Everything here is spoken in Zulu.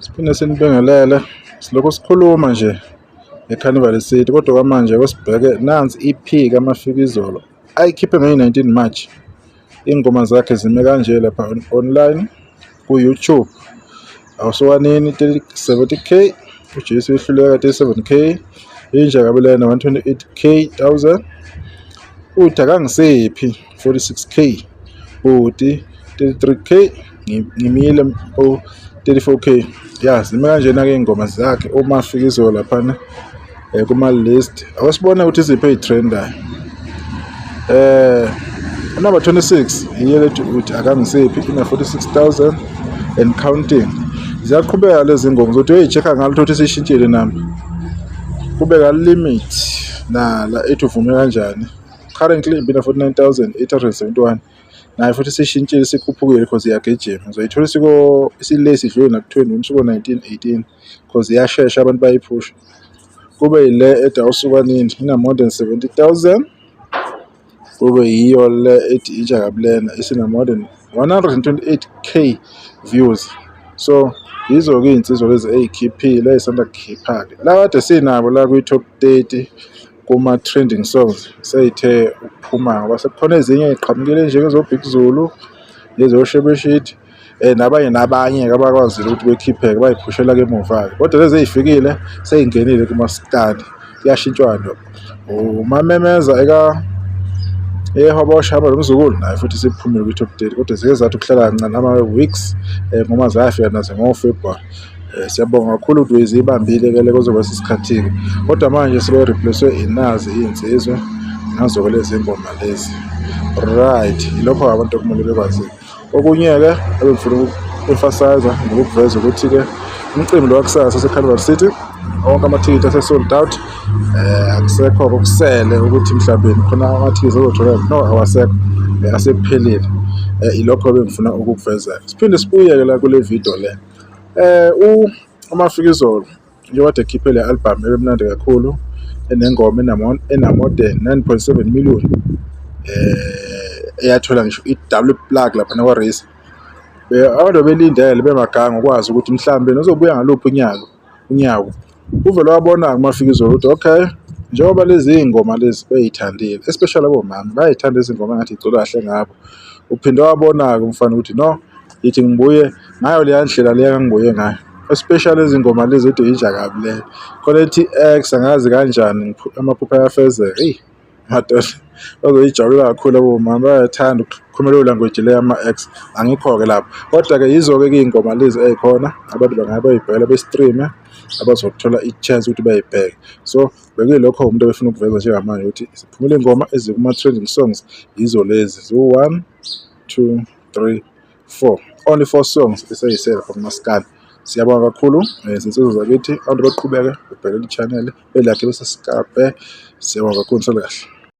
Siphinde sinibingelele, silokhu sikhuluma nje ngeCarnival City kodwa kwamanje ake nansi i-EP kaMafikizolo ayikhiphe ngeyi-19 March. Iy'ngoma zakhe zime kanje lapha online ku-YouTube. Awusukanini 70K, uJesu uyehluleka 37K, Inja Kabelena 128K thousand, uthi akangisephi 46K, bhuti 33K, ngimile mpo 34K. Ya, zime kanjena-ke iy'ngoma zakhe uMafikizolo laphana kuma-list. Awusibone ukuthi iziphi ey'trendayo. Number 26 yiyo lethi uthi akangisephi ina 46,000 and counting. Ziyaqhubeka lezi ngoma zokuthi uyoyi-check-a ngalo ukuthi seyishintshile nami. Kube ka-limit nala ethi uvume kanjani. Currently ibina 49,871. Nayo futhi sishintshile sikhuphukile because iyagijima. Uzoyithola isiko isile sidlule naku-20 siko 19 18 because iyashesha abantu bayayiphusha. Kube yile ethi awusukanini ina more than 70,000. Kube yiyo le ethi Intsha Kabulena isina more than 128K views. So yizo-ke iy'nsizwa lezi ey'khiphile ey'sanda kukhipha-ke. La kade sinabo la kwi-top 30 kuma-trending songs sey'the ukuphuma ngoba sekukhona ezinye ey'qhamukile njengezo-Big Zulu, lezo-Shebeshxt nabanye nabanye-ke abakwazile ukuthi bekhipheke bay'phushela-ke emuva-ke. Kodwa lezi ey'fikile sey'ngenile kumaskandi, kuyashintshwana. Umamemeza eka ehobosha hamba nomzukulu naye futhi isiphumile kwi-top 30 kodwa zike zathi ukuhlala kancane ama-weeks ngoba zafika nazo ngo-February. Siyabonga kakhulu ukuthi ziyibambile-ke le kuzoba sesikhathi-ke kodwa manje sebe-replace-we inazi iy'nsizwa nazo-ke lezi ngoma lezi. Right, yilokho abantu okumele bekwazi. Okunye-ke ebengifuna uku-emphasize nokukuveza ukuthi-ke umcimbi lo wakusasa ose-Carnival City wonke amathikithi ase-sold out, akusekho okusele ukuthi mhlawumbe khona amathikithi azotholakala, no, awasekho, asephelile. Ilokho ebengifuna ukukuveza. Siphinde sibuye-ke la kule video le, uMafikizolo njengoba kade ekhiphe le album ebemnandi kakhulu enengoma ena-more than 9.7 million, eyathola ngisho i-double plug laphana kwa-Race. Abantu belindele bemaganga ukwazi ukuthi mhlambe uzobuya ngaluphi unyawo. Uvele wabona-ke uMafikizolo ukuthi okay, njengoba lezi iy'ngoma lezi bey'thandile, especially abomama bayay'thanda lezi ngoma engathi y'cula kahle ngabo. Uphinde wabona-ke umfana ukuthi no, yithi ngibuye ngayo leya ndlela leya engangibuye ngayo, especially lezi ngoma lezi ethi Inja Kabi le. Khona ethi X angazi kanjani amaphupho ayafezeka, eyi madoda bazoyijabulela kakhulu abomama, bayathanda ukukhuluma leyo language le yama-ex, angikho-ke lapho. Kodwa-ke yizo-ke iy'ngoma lezi ey'khona abantu bangabe bay'bhekela be-stream-e abazothola i-chance ukuthi bay'bheke. So bekuyilokho umuntu ebefuna ukuveza njengamanje ukuthi ziphumile iy'ngoma ezikuma-trending songs yizo lezi ziwu-one, two, three, four, only four songs esey'sele lapha kumaskandi. Siyabonga kakhulu zinsizwa zakithi, abantu baqhubeke bebheke i-channel be-like be-subscribe. Siyabonga kakhulu, nisale kahle.